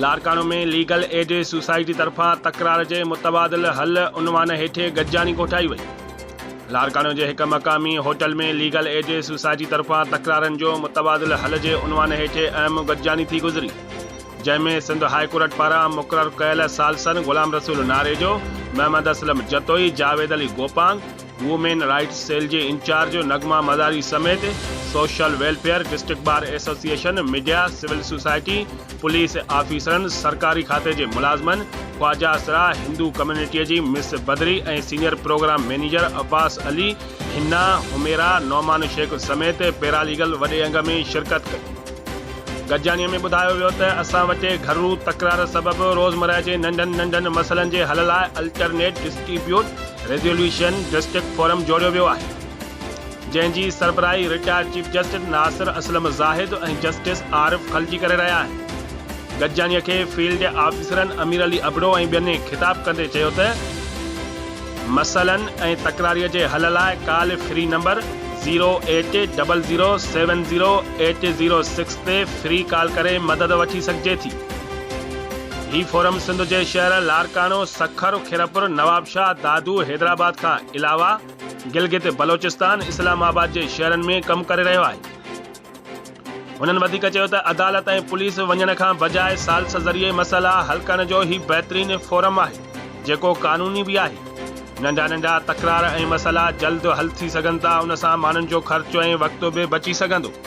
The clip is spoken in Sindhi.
لاڙڪاڻو ۾ ليگل ايڊ سوسائٽي طرفان تڪرار جي متبادل حل عنوان هيٺ گڏجاڻي ڪوٺائي وئي. لاڙڪاڻو جي هڪ مقامي هوٽل ۾ ليگل ايڊ سوسائٽي طرفان تڪرارن جو متبادل حل جي عنوان هيٺ اهم گڏجاڻي ٿي گذري، جنهن ۾ سنڌ هاء ڪورٽ پاران مقرر ڪيل ثالثن Ghulam Rasool Narejo, Muhammad Aslam Jatoi, Javed Ali Gopang, women rights cell جي انچارج نغمه مزاري سميت social welfare, district bar association, media, civil society, police آفيسرن، سرڪاري کاتي جي ملازمن، خواجه سرا هندو ڪميونٽيء جي Miss Badri ۽ senior programme manager Abbas Ali, Hina, Humaira, Noman Shaikh سميت پيراليگل وڏي انگ ۾ شرڪت ڪئي. گڏجاڻيء ۾ ٻڌايو ويو ته اسان وٽ گهرو تڪرار سبب روزمرهه جي ننڍن ننڍن مسئلن جي حل لاء alternate distribute resolution district forum جوڙيو ويو آهي، جنهن جي سربراهي retired chief justice Nasir Aslam Zahid ۽ justice Arif Khilji ڪري رهيا آهن. گڏجاڻيء کي فيلڊ آفيسرن امير علي ابڙو ۽ ٻين خطاب ڪندي چيو ته مسئلن ۽ تڪراري جي حل لاء call free number zero eight double zero seven zero eight zero six تي فري ڪال ڪري مدد وٺي سگهجي ٿي. هي فورم سنڌ جي شهر لاڙڪاڻو، سکر، خيرپور، نوابشاهه، دادو، حيدرآباد کان علاوه گلگت بلوچستان، اسلام آباد جي شهرن ۾ ڪم ڪري رهيو آهي. هنن وڌيڪ چيو ته عدالت ۽ پوليس وڃڻ کان بجاء ثالث ذريعي مسئلا حل ڪرڻ جو هي بهترين فورم آهي جيڪو قانوني به آهي. ننڍا ننڍا تڪرار ۽ مسئلا جلد حل ٿي سگهن ٿا ان سان ماڻهن جو خرچ ۽ وقت به بچي سگهندو.